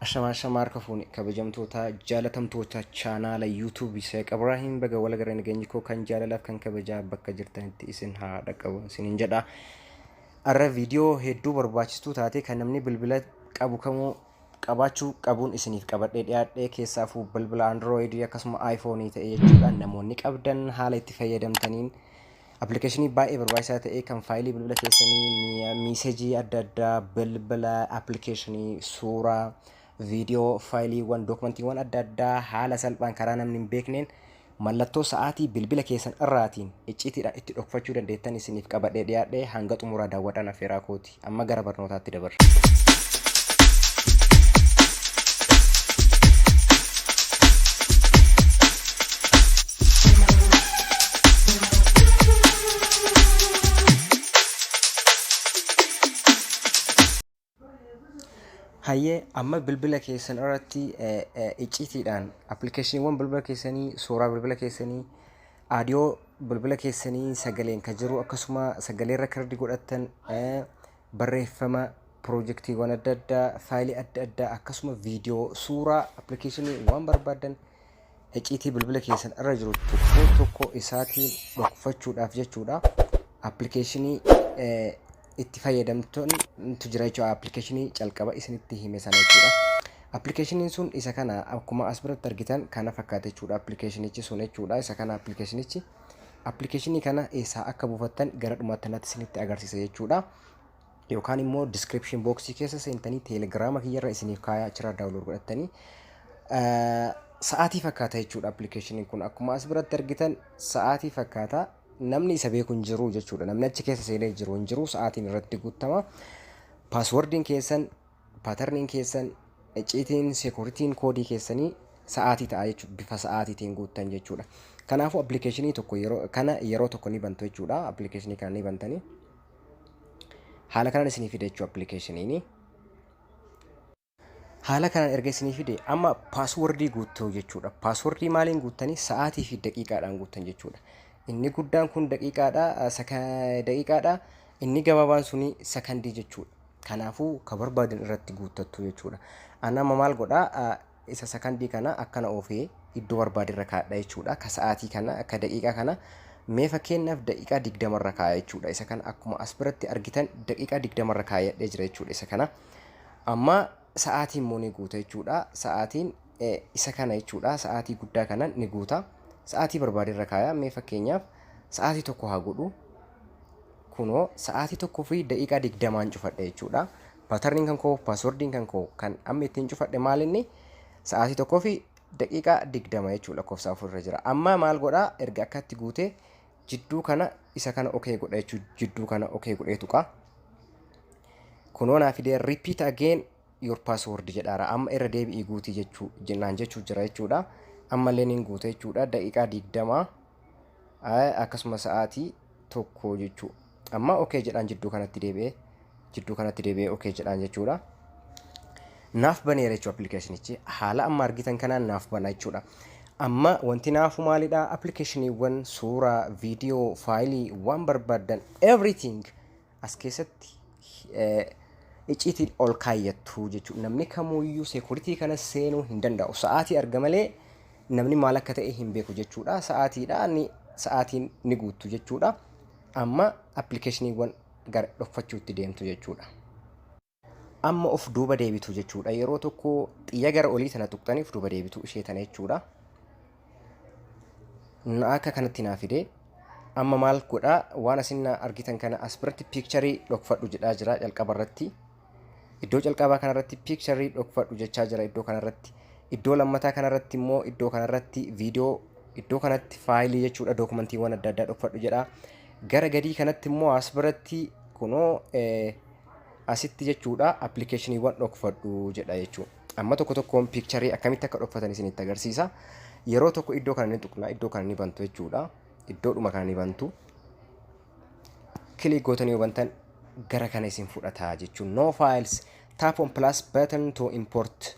Ashamaa ashamaa, harka fuune kabajamtoota jaalatamtoota chaanaala YouTube Seeq Ibraahim, baga wal agarree. Nageenyi koo kan jaalalaaf kan kabajaa bakka jirtanitti isin haa dhaqqabu isiniin jedha. Har'a viidiyoo hedduu barbaachistuu taate kan namni bilbila qabu kamuu qabaachuu qabuun isiniif qabadhee dhiyaadhee, keessaafuu bilbila Android akkasuma iPhone ta'e jechuudha. Namoonni qabdan haala itti fayyadamtaniin appilikeeshinii baay'ee barbaachisaa ta'e kan faayilii bilbila keessanii, message adda addaa, bilbila, appilikeeshinii, suuraa, viidiyoo, faayiliiwwan, dookumantiiwwan adda addaa haala salphaan karaa namni hin beekneen mallattoo sa'aatii bilbila keessan irraatiin iccitiidhaan itti dhokfachuu dandeettan isiniif qabadhee dhiyaadhee, hanga xumuraa daawwadhaan affeeraa kooti. Amma gara barnootaatti dabarra. Hayyee, amma bilbila keessan irratti iccitiidhaan appilikeeshiniiwwan bilbila keessanii, suuraa bilbila keessanii, audio bilbila keessanii sagaleen kan jiru, akkasuma sagalee record godhattan, barreeffama, piroojektiiwwan adda addaa, faayilii adda addaa, akkasuma viidiyoo, suuraa, appilikeeshinii waan barbaadan icciitii bilbila keessan irra jiru tokko tokko isaatiin dhokfachuudhaaf jechuudha. Appilikeeshinii itti fayyadamtantu jira jechuudha. Appilikeeshinii calqaba isinitti hime sana jechuudha. Appilikeeshiniin sun isa kana, akkuma as biratti argitan kana fakkaata jechuudha. Appilikeeshinichi sun jechuudha. Isa kana appilikeeshinichi. Appilikeeshinii kana eessaa akka buufattan gara dhumaatti natti isinitti agarsiisa jechuudha. Yookaan immoo description box keessa seentanii Telegiraama kiyyarra isiniif kaayaa, achirraa download godhattanii. Sa'aatii fakkaata jechuudha appilikeeshiniin kun, akkuma as biratti argitan sa'aatii fakkaata. Namni isa beeku hin jiru jechuudha. Namni achi keessa seenee jiru hin jiru, sa'aatiin irratti guutama. Passwordiin keessan, patterniin keessan, icciitiin securityn koodii keessanii sa'aatii ta'a jechuudha. Bifa sa'aatiitiin guuttan jechuudha. Kanaafuu appilikeeshinii tokko yeroo kana yeroo tokko ni bantu jechuudha. Appilikeeshinii kana ni bantanii. Haala kanaan isinii fide jechuudha appilikeeshiniini. Haala kanaan erga isinii fide amma passwordii guuttuu jechuudha. Passwordii maaliin guuttanii? Sa'aatii fi daqiiqaadhaan guuttan jechuudha. Inni guddaan kun daqiiqaadha, daqiiqaadha. Inni gabaabaan suni sakandii jechuudha. Kanaafuu ka barbaadan irratti guuttattu jechuudha. Ani amma maal godhaa? Isa sakandii kana akkana oofee iddoo barbaade irra kaa'adha jechuudha. Ka sa'aatii kana, ka daqiiqaa kana mee fakkeenyaaf daqiiqaa 20 irra kaa'a jechuudha. Isa kana akkuma as biratti argitan daqiiqaa 20 irra kaa'adhee jira jechuudha isa kana. Amma sa'aatiin immoo ni guuta jechuudha. Sa'aatiin isa kana jechuudha. Sa'aatii guddaa kana ni guuta. Sa'aatii barbaade irra kaaya. Mee fakkeenyaaf sa'aatii 1 haa godhu. Kunoo sa'aatii 1 fi daqiiqaa 20n cufadhe jechuudha. Patterniin kan koo, passwordiin kan koo kan amma ittiin cufadhe maal inni? Sa'aatii 1 fi daqiiqaa 20 jechuudha, lakkoofsa 4 irra jira. Amma maal godhaa? Erga akkatti guutee jidduu kana isa kana okay godha jechuudha. Jidduu kana okay godhee tuqa. Kunoo naa fidee "Repeat again your password" jedhaara. Amma irra deebi'ii guutii jechuu naan jechuu jira jechuudha. Ammallee niin guute jechuudha. Daqiiqaa 20 akkasuma sa'aatii 1 jechuu. Amma okay jedhaan, jidduu kanatti deebi'ee okay jedhaan jechuudha. Naaf baneera jechuudha appilikeeshinichi. Haala amma argitan kanaan naaf bana jechuudha. Amma wanti naafu maalidha? Appilikeeshiniiwwan, suuraa, viidiyoo, faayilii, waan barbaaddan everything as keessatti icciitiin ol kaayyattu jechuudha. Namni kamuyyuu security kana seenuu hin danda'u. Sa'aatii arga malee namni maal akka ta'e hin beeku jechuudha. Sa'aatiidha, ni sa'aatiin ni guuttu jechuudha. Amma appilikeeshiniiwwan gara dhokfachuutti deemtu jechuudha. Amma of duuba deebitu jechuudha. Yeroo tokko xiyya gara olii tana tuqxanii of duuba deebitu, ishee tana jechuudha. Akka kanatti naa fide. Amma maal godhaa? Waan asin argitan kana as biratti picture dhokfadhu jedhaa jira jalqaba irratti. Iddoo jalqabaa kanarratti picture dhokfadhu jechaa jira iddoo kanarratti. Iddoo lammataa kanarratti immoo iddoo kanarratti viidiyoo, iddoo kanatti faayilii jechuudha, dookumantiiwwan adda addaa dhokfadhu jedha. Gara gadii kanatti immoo as biratti kunoo asitti jechuudha appilikeeshiniiwwan dhokfadhu jedha jechuudha. Amma tokko tokkoon picture akkamitti akka dhokfatan isinitti agarsiisa. Yeroo tokko iddoo kana ni tuqna, iddoo kana ni bantu jechuudha. Iddoodhuma kana ni bantu. Click gootanii yoo bantan gara kana isin fudhata jechuun, "No files, tap on plus button to import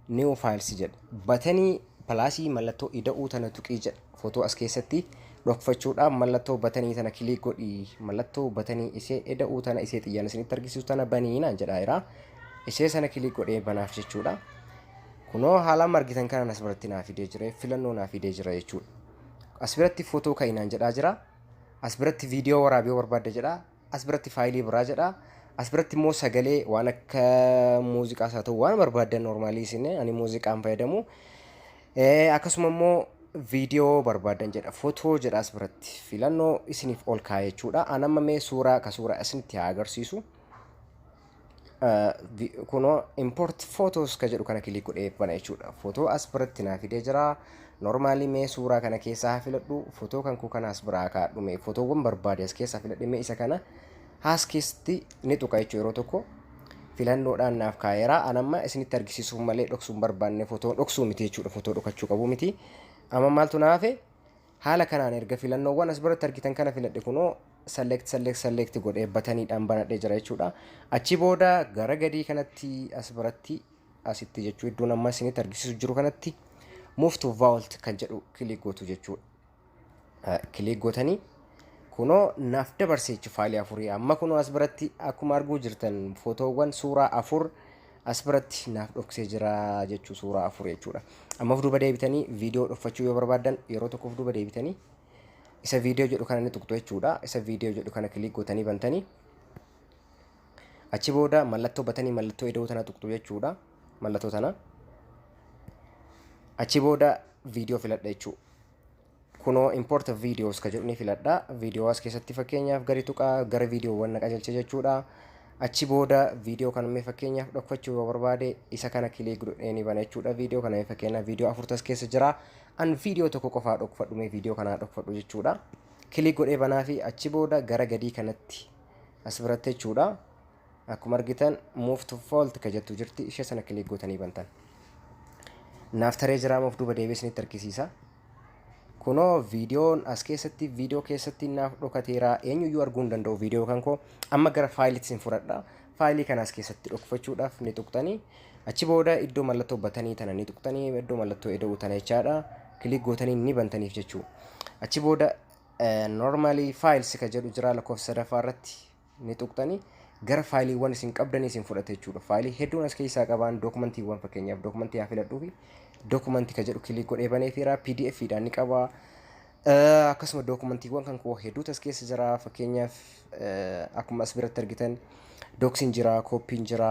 new files" jedha. Buttonii plusii, mallattoo ida'uu tana tuqii jedha. Footoo as keessatti dhokfachuudhaaf mallattoo buttonii tana click godhii, mallattoo buttonii ishee ida'uu tana, ishee xiyyaan isinitti argisiisu tana banii naan jedhaa jira. Ishee sana click godhee banaaf jechuudha. Kunoo haala amma argitan kanaan as biratti naa fidee jira, filannoo naa fidee jira jechuudha. As biratti footoo ka'inaan jedhaa jira. As biratti viidiyoo waraabee barbaadda jedha. As biratti faayilii biraa jedha. As biratti immoo sagalee waan akka muuziqaas haa ta'u waan barbaaddan, normally isin, ani muuziqaan fayyadamu. Akkasuma immoo viidiyoo barbaadan jedha. Footoo jedha, as biratti filannoo isiniif ol kaa'e jechuudha. An amma mee suuraa ka suuraa isinitti haa agarsiisu. Kunoo import photos ka jedhu kana click godhee bana jechuudha. Footoo as biratti naa fidee jira. Normally mee suuraa kana keessaa haa filadhu. Footoo kan koo kana as biraa kaa'adhu, mee footoowwan barbaade as keessaa filadhe, mee isa kana haas keessatti ni tuqa jechuudha. Yeroo tokko filannoodhaan naaf kaa'eera. An amma isinitti argisiisuuf malee dhoksuu hin barbaanne, footoo dhoksuu miti jechuudha. Footoo dhokachuu qabu miti. Amma maaltu naa hafe? Haala kanaan erga filannoowwan as biratti argitan kana filadhe, kunoo select, select, select godhee bataniidhaan banadhee jira jechuudha. Achi booda gara gadii kanatti, as biratti, asitti jechuu, iddoon amma isinitti argisiisu jiru kanatti move to vault kan jedhu click gootu jechuudha. Click gootanii kunoo naaf dabarse jechuudha faayilii afurii. Amma kunoo as biratti akkuma arguu jirtan footoowwan suuraa afur as biratti naaf dhoksee jira jechuu, suuraa afur jechuudha. Amma of duuba deebitanii viidiyoo dhokfachuu yoo barbaaddan, yeroo tokko of duuba deebitanii isa viidiyoo jedhu kana ni tuqxu jechuudha. Isa viidiyoo jedhu kana click gootanii bantanii achi booda mallattoo batanii mallattoo ida'uu tana tuqxu jechuudha. Mallattoo tana. Achi booda viidiyoo filadha jechuudha. Kunoo import videos ka jedhu ni filadha. Viidiyoo as keessatti fakkeenyaaf gadi tuqaa, gara viidiyoowwan na qajeelche jechuudha. Achi booda viidiyoo kana mee fakkeenyaaf dhokfachuu yoo barbaade, isa kana click godhee ni bana jechuudha. Viidiyoo kana mee fakkeenyaaf viidiyoo afurtas keessa jira. An viidiyoo tokko qofaa dhokfadhu, mee viidiyoo kanaa dhokfadhu jechuudha. Click godhee banaa fi achi booda gara gadii kanatti as biratti jechuudha. Akkuma argitan move to vault ka jettu jirti, ishee sana click gootanii bantan. Naaf taree jiraa, of duuba deebi'ee isinitti argisiisa. Kunoo viidiyoon as keessatti viidiyoo keessatti naaf dhokateera, eenyuyyuu arguu hin danda'u viidiyoo kan koo. Amma gara faayiliitti isin fudhadha. Faayilii kana as keessatti dhokfachuudhaaf ni tuqxanii, achi booda iddoo mallattoo batanii tana ni tuqxanii, iddoo mallattoo ida'uu tana jechaadha. Click gootanii ni bantaniif jechuu. Achi booda normally files ka jedhu jira, lakkoofsa sadaffaa irratti ni tuqxanii gara faayiliiwwan isin qabdanii isin fudhate jechuudha. Faayilii hedduun as keessaa qaban, dookumantiiwwan, fakkeenyaaf dookumantii haa filadhuu fi dookumantii ka jedhu click godhee baneefiira, PDF dhaan ni qaba. Akkasuma dookumantiiwwan kan koo hedduutu as keessa jira. Fakkeenyaaf akkuma as biratti argitan docsiin jira, kooppiin jira,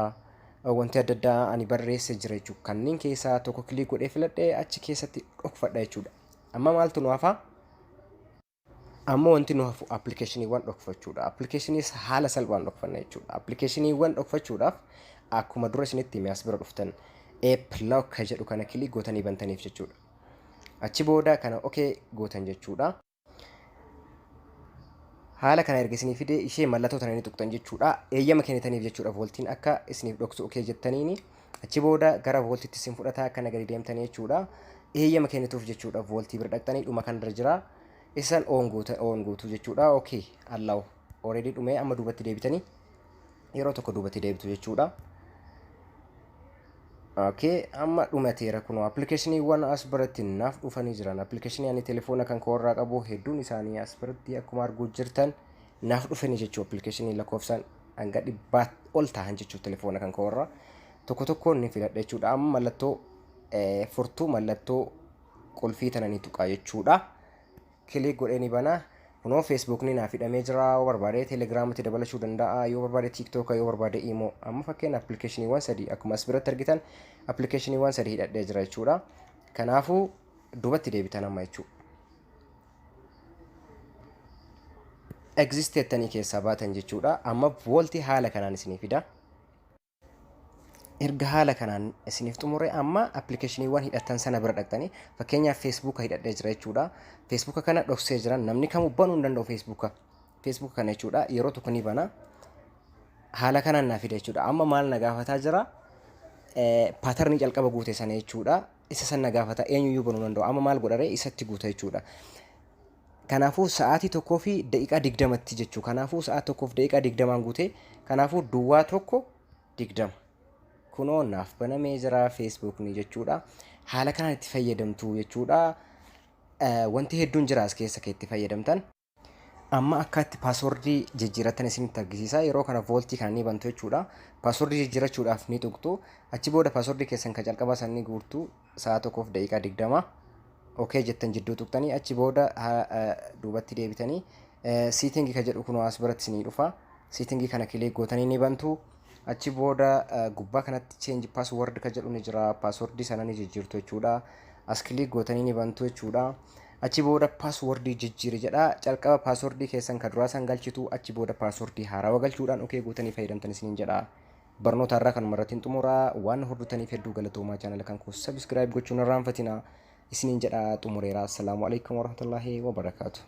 wanti adda addaa ani barreesse jira jechuudha. Kanneen keessaa tokko click godhee filadhee achi keessatti dhokfadha jechuudha. Amma maaltu nu hafaa? Amma wanti nu hafu appilikeeshiniiwwan dhokfachuudha. Appilikeeshiniis haala salphaan dhokfanna jechuudha. Appilikeeshiniiwwan dhokfachuudhaaf akkuma dura isinitti hime as bira dhuftan, app lock ka jedhu kana click gootanii bantaniif jechuudha. Achi booda kana okay gootan jechuudha. Haala kana erga isinii fide, ishee mallattoo tana ni tuqxan jechuudha. Eeyyama kennitaniif jechuudha, vaultiin akka isiniif dhoksu okay jettaniini. Achi booda gara vaultitti isin fudhata, akkana gadi deemtanii jechuudha. Eeyyama kennituuf jechuudha, vaultii bira dhaqxanii dhuma kanarra jira. Isan on goota, on gootu jechuudha. Okay, allow already dhumee, amma duubatti deebitanii yeroo tokko duubatti deebitu jechuudha. Okay, amma dhumateera. Kunoo appilikeeshiniiwwan as biratti naaf dhufanii jiran. Appilikeeshinii ani telefoona kan koorraa qabu hedduun isaanii as biratti akkuma arguu jirtan naaf dhufanii jechuu, appilikeeshinii lakkoofsaan hanga 100 ol ta'an jechuu telefoona kan koorraa. Tokko tokkoon ni filadha jechuudha. Amma mallattoo furtuu, mallattoo qulfii tana ni tuqaa jechuudha. Click godhee ni bana. Kunoo Feesbuukni naaf hidhamee jira. Yoo barbaade Telegiraamatti dabalachuu danda'a. Yoo barbaade TikTok, yoo barbaade Imo. Amma fakkeenya appilikeeshiniiwwan sadii akkuma as biratti argitan appilikeeshiniiwwan sadii hidhadhee jira jechuudha. Kanaafuu duubatti deebitan amma jechuudha. Exit jettanii keessaa baatan jechuudha. Amma vaultii haala kanaan isinii fida. Erga haala kanaan isiniif xumure, amma appilikeeshiniiwwan hidhatan sana bira dhaqxanii, fakkeenyaaf Feesbuuka hidhadhee jira jechuudha. Feesbuuka kana dhoksee jira, namni kamuu banuu hin danda'u Feesbuuka. Feesbuuka kana jechuudha, yeroo tokko ni bana. Haala kanaan naa fida jechuudha. Amma maal na gaafataa jira? Patternii calqaba guute sana jechuudha. Isa san na gaafata, eenyuyyuu banuu danda'u. Amma maal godharee isatti guuta jechuudha. Kanaafuu sa'aatii 1:20tti jechuu. Kanaafuu sa'a 1:20n guute. Kanaafuu 01:20. Kunoo naaf banamee jira Feesbuukni jechuudha. Haala kanaan itti fayyadamtu jechuudha. Wanti hedduun jira as keessa kan itti fayyadamtan. Amma akka itti passwordii jijjiirrattan isinitti argisiisa. Yeroo kana vaultii kana ni bantu jechuudha. Passwordii jijjiirrachuudhaaf ni tuqxu. Achi booda passwordii keessan kan calqabaa san ni guurtu, sa'a 1:20. Okay jettan, jidduu tuqxanii achi booda duubatti deebitanii settingii ka jedhu kunoo as biratti isinii dhufa. Settingii kana click gootanii ni bantu. Achi booda gubbaa kanatti change password ka jedhu ni jira. Passwordii sana ni jijjiirtu jechuudha. As click gootanii ni bantu jechuudha. Achi booda passwordii jijjiiri jedha. Calqaba passwordii keessan ka duraa san galchitu, achi booda passwordii haarawaa galchuudhaan okay gootanii fayyadamtan isiniin jedha. Barnoota irraa kanuma irratti hin xumuraa. Waan hordoftaniif hedduu galatoomaa. Channela kan koo subscribe gochuun irraanfatina isiniin jedha. Xumureera. Assalaamu alaikum warahmatullaahi wabarakaatu.